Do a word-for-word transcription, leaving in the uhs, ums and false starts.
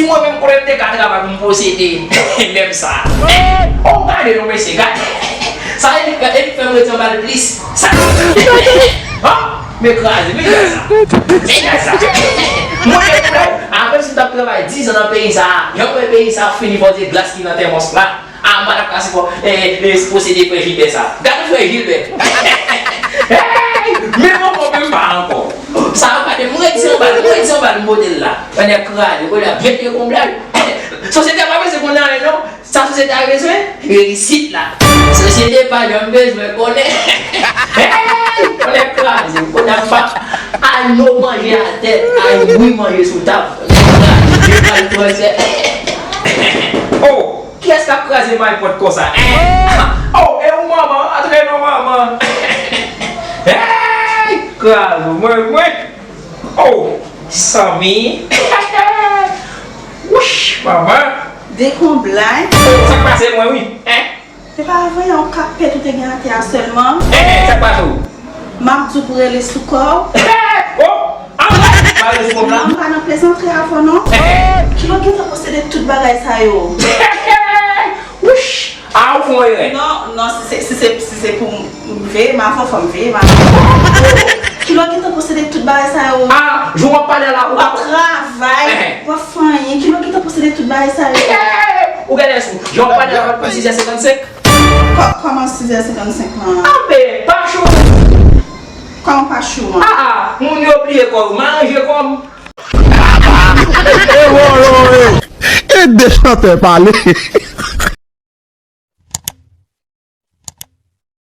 Mwen menm kote m te ka travay pou m posede menm sa. Oh, gade non mesye, gade. Sa e li fè, e li fè m rete anba l plis. Sa. Hàn? Men kraze, men gade sa. Men gade sa. Mwen menm, apre si m t ap travay diz an nan peyi sa, jan m wè peyi sa fini, fò se glas ki nan tèmòs la. Ah, m pa t ap ka sipò, eh, eh, posede frè Gilbert sa. Gade frè Gilbert. Hey! Men mwen konprann pa ankò. Sa a pa de mwen di anba, mwen di anba, m pote l la. Mwen nèg kraze, mwen la byen te konn blag. Sosyete a pa bezwen konn anyen non. Sa sosyete a bezwen, reyisit la. Sosyete pa janm bezwen konnen. Hey! Mwen nèg kraze, mwen nèg pa. Ay no manje atè, ay wi manje sou tab. Mwen nèg kraze, mwen pral pran sè. Oh! Kiyès k ap kraze may pòt konsa? Hein? Oh, e ou manman? Antre non manman. Hey! Kraze mwen, mwen. Oh, Samy. Wouch, manman. Dekonblay. Oh, sa k pase mwen, wi. Hein? Se pa vre, yon kap pèt ou te gen atè a sèlman. Hein, sa k pase w? M ap di w pou rele sou kò w. Oh! Anmwey! Pale sou kò m la. Non, m pa nan plezantri avè w non. Kilò gentan posede tout bagay sa yo? Wouch! A, ou fè yon erè. Non, non, si se, si se, si se pou m veye m avè w, fò m veye m avè w. Kilò gentan posede tout bagay sa yo? A, jan w ap pale a la, ou pa travay, w ap fè anyen. Kilò gentan posede tout bagay sa yo? Ou gen lè sou. Jan w ap pale a la, pa t pou sizè senkannsenk. Kò-, kòman sizè senkannsenk lan? Anpe, pa cho. Kòman pa cho an? A, a, moun yo bliye kò yo, m aranje kò m. E de chantè pale.